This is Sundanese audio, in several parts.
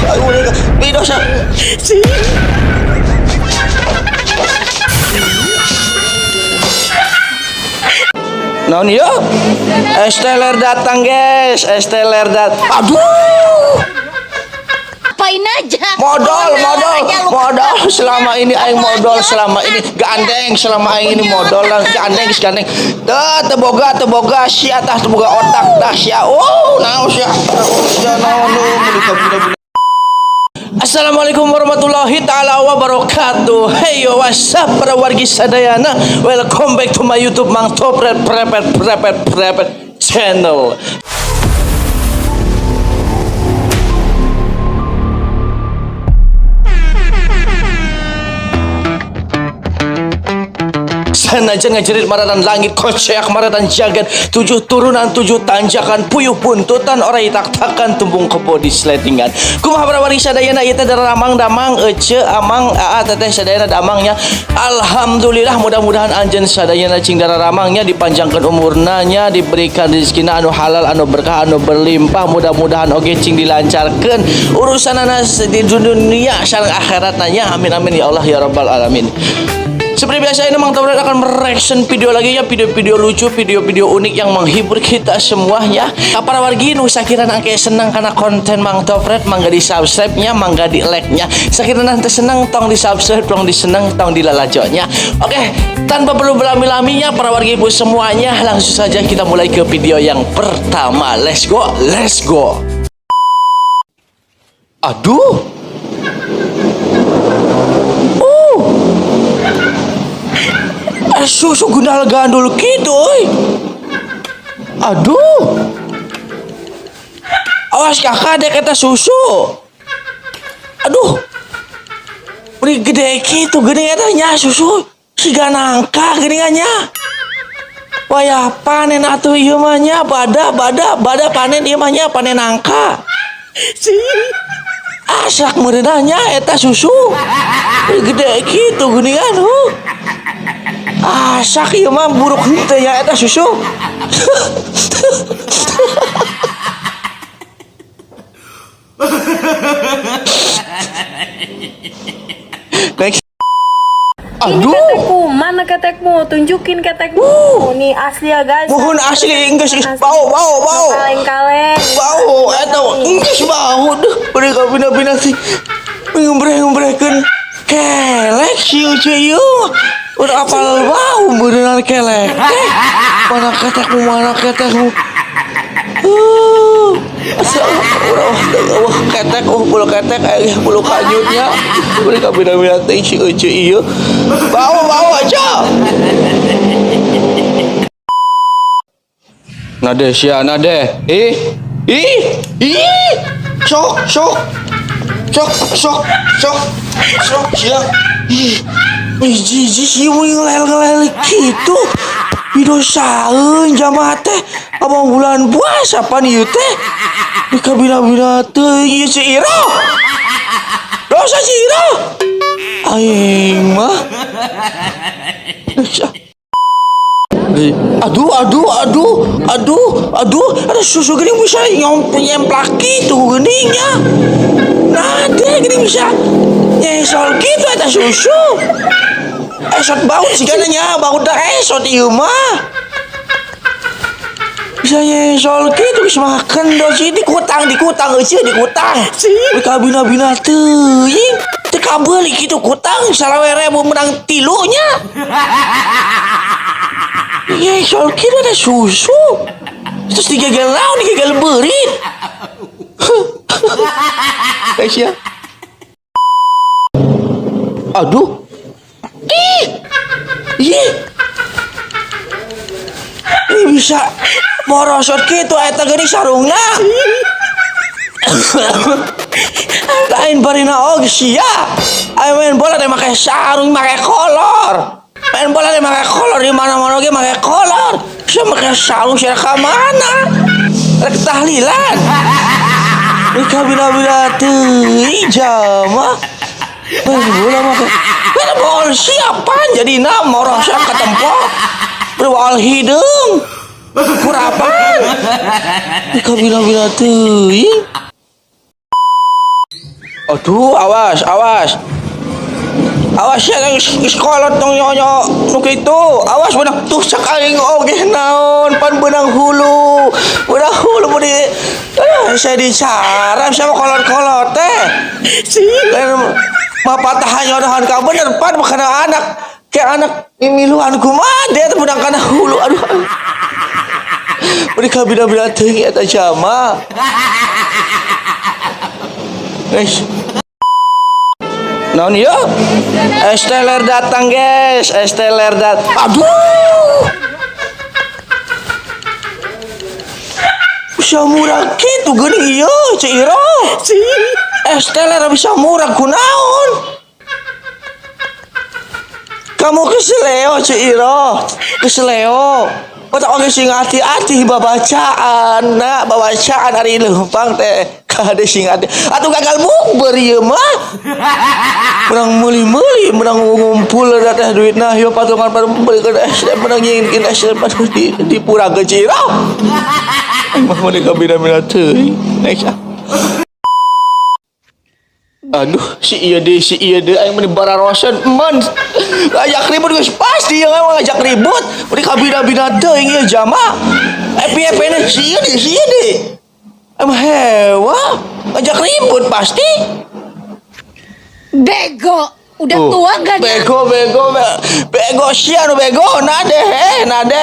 Ayo, dosa. Naon ieu? Esteler datang, guys. Esteler dat. Aduh. Apain aja. Modal, Modal modal, aja lu. modal selama ini aing modal selama ini gandeng, selama aing ini modal lah gandeng, geus gandeng. Teu teu boga, teu boga sia tah, teu boga otak tah sia. Oh, naon sia? Sia naon lu meuli kabina. Assalamualaikum warahmatullahi taala wabarakatuh. Hey yo, what's up para wargi sadayana. Welcome back to my YouTube Mang Topret Prepet Prepet Prepet channel. Sanajan ngajerit maratan langit, koceak maratan jagat, tujuh turunan tujuh tanjakan, puyuh puntutan orai tak-takan, tumbung kebo di sletingan. Kumaha para wargi sadayana, ieu teh damang damang ece amang aa teteh sadayana damangnya. Alhamdulillah, mudah-mudahan anjeun sadayana cing ramangnya, dipanjangkan umurna nya, diberikan rezekina anu halal, anu berkah, anu berlimpah. Mudah-mudahan oge cing dilancarkeun urusanana di dunia sareng akhiratna nya. Amin amin ya Allah ya rabbal alamin. Seperti biasa, ini Mang Topret akan mereaction video lagi ya, video-video lucu, video-video unik yang menghibur kita semuanya. Para wargi nu sakirana engke senang karena konten Mang Topret, mangga di subscribe nya, mangga di like nya. Sakirana nanti senang, tong di subscribe, tong di senang, tong di lalajonya. Oke, tanpa perlu berlami-laminya para wargi ibu semuanya, langsung saja kita mulai ke video yang pertama. Let's go, let's go. Aduh. Susu gundal gandul gitu, oi. Aduh. Awas kakak dek eta susu. Aduh. Beri gede gitu, gede eta nya susu. Siga nangka geuningan nya. Wayah panen atuh ieu mah nya, bada bada bada panen ieu mah nya, panen nangka. Asak meureunah nya eta susu. Beri gede gitu geuningan huh. Asak ieu mah, buruk henteu ya eta susu. Next. Ini Aduh. Ketekku, mana ketekmu? Tunjukin ketekmu. Nih asli ya, guys. Mohon asli, geus geus Asli. Bau bau bau. Kaleng-kaleng. Bau eta geus bau deuh. Beri kabina-bina sih. Ngumbreh-ngumbrekeun kelek si Ucu ieu. Udah apal bau beuneunan kelek teh. Mana ketekmu, mana ketekmu? Asa udah wah ketek, oh bulu ketek eh bulu kanyutnya. Beri kabina-bina teh si Ucu ieu. Bau bau aja. Nade sia nade. Ih. Ih. Ih. Sok sok. Sok sok sok. Sok sia. Ih. Ih jijik sih mau ngelel-ngelel gitu. Pidosaeun jamaah teh. Abang bulan puasa pan ieu teh. Di kabina-bina teh ieu si Iro. Dosa si Iro. Aing mah. Aduh, aduh, aduh, aduh, aduh, ada susu gini bisa nyemplak gitu geningnya. Nah, dia gini bisa nyesol gitu eta susu. Esot bau sih nya, bau dah esot ieu mah. Bisa nyesol gitu geus makan dosi dikutang, dikutang euceu dikutang. Wih kabina-bina teuing. Teu kabeuli kitu kutang 25.000 menang tilunya. Nyesol kitu ada susu. Terus digegel naon, digegel beurit. Guys ya. Aduh. Ih. Ih. Ini bisa morosot gitu eta geuning sarungna. Lain barina oge sia. Ayo main bola teh make sarung, make kolor. Main bola teh make kolor, di mana-mana oge make kolor. Sia make sarung sia ka mana? Rek tahlilan. Ini kabina-bina teuing jama. Main bola make. Main bola siapa jadi nama orang siapa ketempo. Berbal hidung. Kurapan. Ini kabina-bina teuing. Aduh, awas, awas. Awas ya geus kolot tong nyonya nu kitu. Awas beunang tuh cak aing oge naon pan beunang hulu. Beunang hulu mun di saya dicaram sama kolot-kolot teh. Lain mapatahan nyodohan ka bener pan kana anak kayak anak mimiluan kumaha dia teh beunang kana hulu, aduh. Beri kabina-bina teuing eta jama. Guys. Naon ieu? Es teler datang, guys. Es teler datang. Aduh. Bisa murah gitu geuning ieu, Ceu Iro. Es teler bisa murah kunaon? Kamu keseleo, Ceu Iro. Keseleo. Otak oge sing hati-hati babacaan, nak babacaan ari leumpang teh. Kade sing hati. Atuh gagal bukber ieu mah. Menang meuli-meuli, menang ngumpul da teh duitna ieu patungan pada beli es teh menang nyieun es teh pada di pura ke Ceu Iro. Mah mun kabina-bina teuing. Next ah. Aduh, si iya deh, si iya deh, aing meni bararosen, man. Ngajak ribut geus pasti yang ngajak ribut. Meni kabina-bina teuing ieu jama. Eh, piye piye si iya deh, si iya deh. Emang hewa, ngajak ribut pasti. Bego. Udah Tuh, tua gak? Bego, bego, bego, sia nu bego, nade, nade.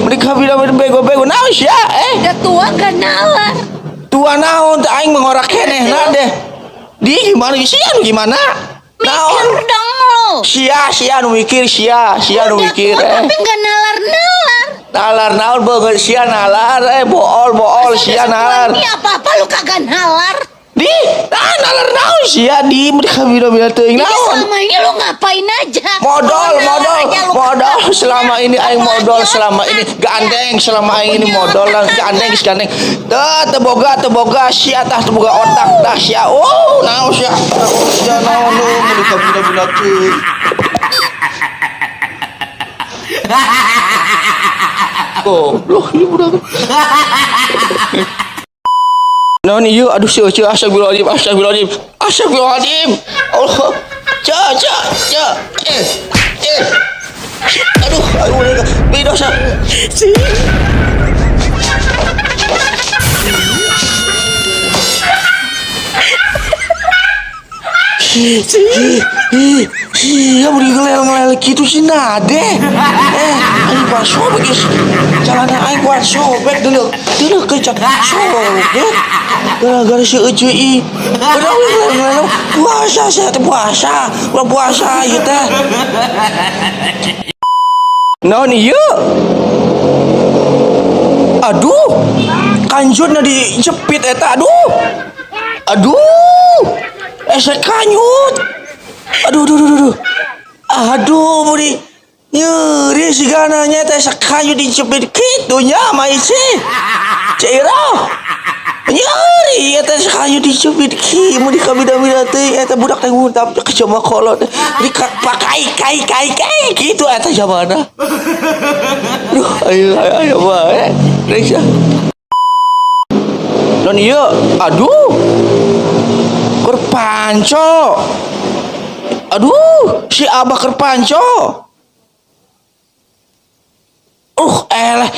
Meni kabina-bina bego, bego, naon sia, eh. Udah tua gak nalar. Tua naon teh aing mengorak keneh, nade. Di gimana sia nu gimana? Naon? Mikir dong lo. Sia, sia nu mikir, sia, sia nu Udah mikir, tua eh. tapi gak nalar-nalar. Nalar naon beungeut sia nalar, eh, bool, bool, sia nalar. Ini apa-apa lu kagak nalar. Di, nah, nalar naon sia di mereka bina-bina teuing Jadi naon. selama ini lu ngapain aja? Modal, Kalau nalar modal, aja lu modal kagak selama punya. ini aing Apalagi modal selama otak. ini gandeng selama aing ini Punya modal lah otak gandeng kagak. gandeng. Teu teu boga teu boga sia tah teu boga otak tah sia. Oh, naon sia? Naon sia naon lu mereka bina-bina teuing. Goblok ieu budak. Naon ieu? Aduh si Ece, astagfirullahaladzim, astagfirullahaladzim, astagfirullahaladzim. Allah. Ca, ca, ca. Eh, eh. Aduh, aduh, mereka. Bidosa. Si. Ih, ih, iya beri ngelel-ngelel gitu sih nade. Eh, aing kuat sobek guys. Celana aing kuat sobek dulu. Dulu ke sobek. Gara-gara si Ece i. Udah ngelel-ngelel puasa saya teh puasa. Udah puasa ieu teh. Naon ieu? Aduh. Kanjutna dijepit eta aduh. Aduh. Esek kanyut. Aduh, aduh, aduh, aduh. Aduh, budi nyeri sigana nya teh sakanyut dijepit kitu nya ma isi. Ceu Iro. Nyeri eta sakanyut dijepit ki mun dikabida-bida teh eta budak teh nguntap ke cuma kolot. Di pakai kai kai kai gitu eta jamana. Aduh, ayo ayo ayo bae. Next ah. Non iya, aduh. Keur panco. Aduh, si Abah keur panco. Elah.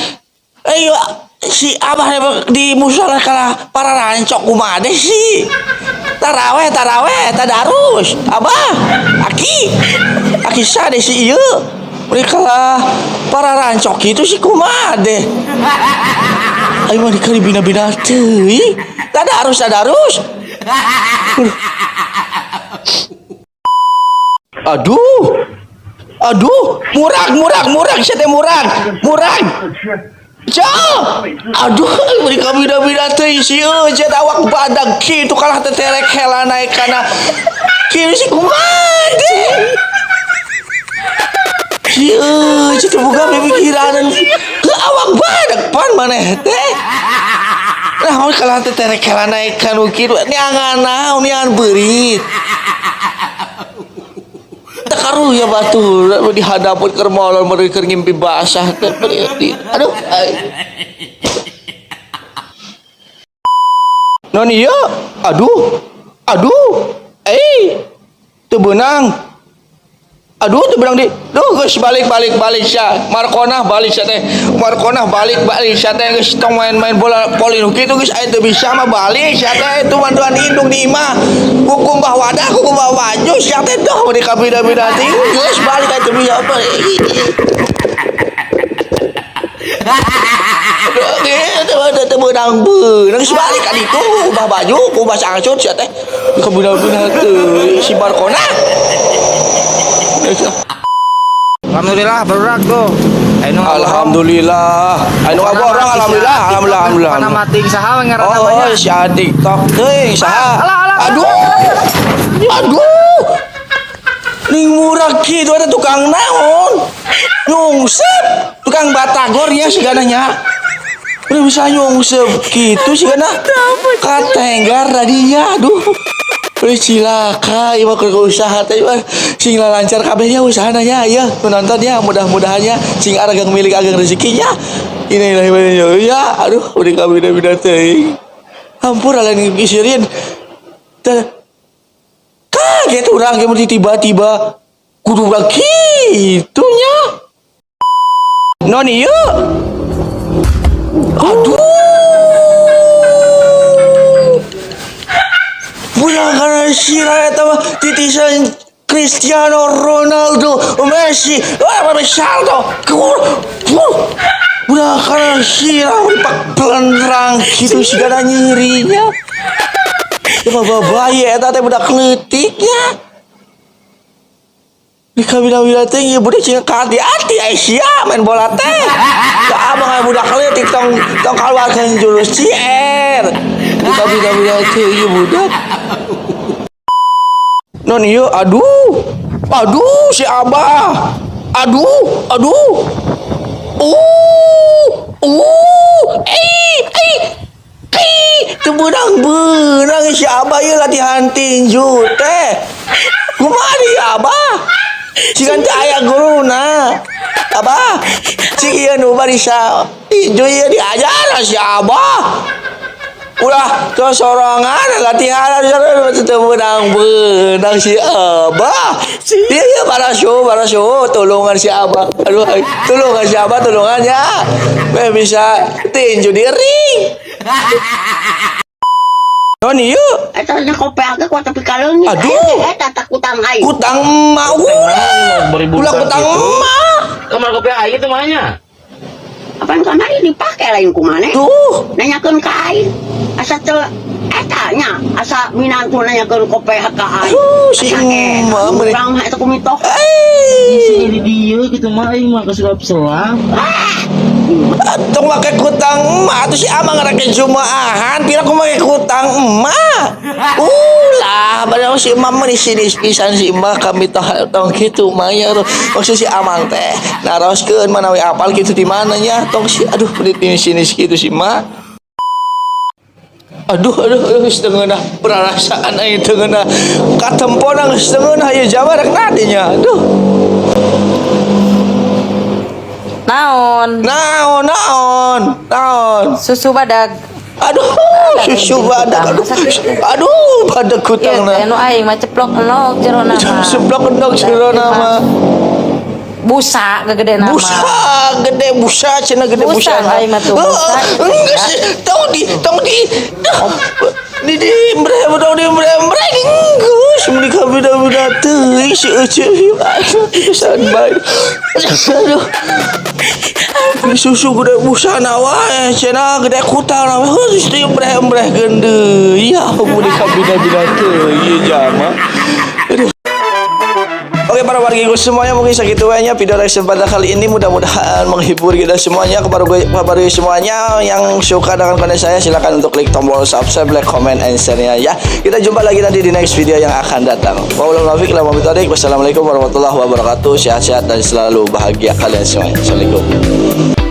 Ayo, si Abah di musola kalah para rancok kumaha deh sih. Taraweh, taraweh, tadarus. Abah, aki. Aki sade si ieu. Mereka lah para rancok gitu sih kumaha deh. Ayo mah dikali bina-bina teuing. Tadarus, tadarus. Aduh. Aduh, murag, murag, murag, saya teh murag, murag. Jauh. Aduh, mereka bina-bina teuing si euy awak badag kitu kalah teh terek hela naik kana. Kieu sih kumaha deh. Si euy teu boga pemikiran. Ke awak badag pan maneh teh. Nah, mun kalah teh terek hela naik kanu kitu neangan naon neangan beurit. Tekaruh ya batu di hadapan keur molor mereka keur ngimpi basah teh. Aduh, ay. Non iya, aduh, aduh. Eh, teu beunang. Aduh, teu beunang di. Duh, geus balik balik balik sia. Markonah balik sia teh. Markonah balik balik sia teh, geus tong main-main bola voli nu kitu, geus aya teu bisa mah balik sia teh, itu manduan indung di imah. Kukumbah wadah, kukumbah baju sia teh, duh, di kabida-bida teh geus balik aya teu bisa apa. Aduh, teu beunang beunang, geus balik ka ditu kukumbah baju, kukumbah sangcut sia teh. Di kabida-bida teh si Markonah. Alhamdulillah barudak tuh. Anu Alhamdulillah. Anu ngaborong, alhamdulillah, alhamdulillah, alhamdulillah. Mana mating saha ngaranna? Oh, banyak. si TikTok teuing saha? Alah, alah, Aduh. Aduh. Ning murah kitu ada tukang naon? Nyungsep. Tukang batagor nya sigana nya. Udah bisa nyungsep gitu sigana. Katenggar tadinya, aduh. Wih, cilaka, ieu mah keur usaha teh mah sing lancar kabehnya usahana nya, ya penonton ya, mudah-mudahannya sing aragang milik ageng rezekinya. Inilah ya, aduh, udah kabeh beda teuing. Hampura lain isirin. Teh kaget urang ge tiba-tiba kudu urang kitu nya. Non ieu. Aduh. Budak kana sirah eta mah titisan Cristiano Ronaldo, Messi, wah, salto. Budak kana sirah dipak belendrang kitu sigana nyirinya. Ya mah babaye eta teh budak leutiknya. Di kabina-bina teh ieu budak cing hati-hati Aisyah main bola teh. Ka abang aya budak leutik tong tong kaluarkeun jurus CR. Di kabina-bina teh ieu budak. Non ieu, aduh. Aduh si Abah. Aduh, aduh. Eh, eh. Eh, teu beunang-beunang si Abah ieu latihan tinju teh. Kumaha di Abah? Sigan teu aya guruna. Abah, cik ieu nu barisa tinju ieu diajar si Abah. Ulah terus sorangan latihan teu beunang-beunang si Abah. Iya iya, para show tulungan si Abah. Aduh, tulungan si Abah, tulungan ya. Meh bisa tinju di ring. Non ieu. Eta nya kopeah ge kuat tapi kaleungit. Aduh. Eta tak kutang aing. Kutang emak ulah. Ulah kutang emak. Kamar kopi aing itu mahnya. Apaan kamari dipake lain ku maneh. Tuh. Nanyakeun ka aing. Asa teu eta nya, asa minantu nanyakeun kopeah ka aing. Aduh, si Asa emak urang mah eta kumitoh. Eh. Di dia gitu mah aing mah kesulap-selap. Tong make kutang emak atuh, si Amang ngerake jumaahan pira ku make kutang emak. Ulah, padahal si emak mah di sini pisan, si emak kami tong tong kitu mah ya tuh. Maksud si Amang teh naroskeun manawi apal kitu di mana nya, tong si, aduh, di sini kitu si emak. Aduh, aduh, aduh, geus teu ngeunah perasaan aing, teu ngeunah. Katempona geus teu ngeunah ieu jama rek nadinya. Aduh. Naon? Naon, naon, naon. Susu badag. Aduh, susu badak. Aduh, aduh, badak Ieu kutang teh na. nu aing mah ceplok endog jero nama. Seblak endog jero nama. Busa gegede nama. Busa gede, busa cenah gede Busa, busa. aing mah tuh, busa. Enggak sih, tong di tong di di mbre tong di mbre mbre geus meuni kabida-bida teuing si Ece. Aduh, pisan bae. Aduh. Susu gede busa na wae cenah gede kutang na wae geus teu mbreh-mbrehkeun deui. Ya meuni kabida-bida teuing ieu jama. Aduh. Oke, para warga semuanya, mungkin segitu aja video reaction pada kali ini, mudah-mudahan menghibur kita semuanya. Kepada semuanya yang suka dengan konten saya, silakan untuk klik tombol subscribe, like, comment, and share-nya ya. Kita jumpa lagi nanti di next video yang akan datang. Wassalamualaikum warahmatullahi wabarakatuh. Sehat-sehat dan selalu bahagia kalian semuanya. Assalamualaikum.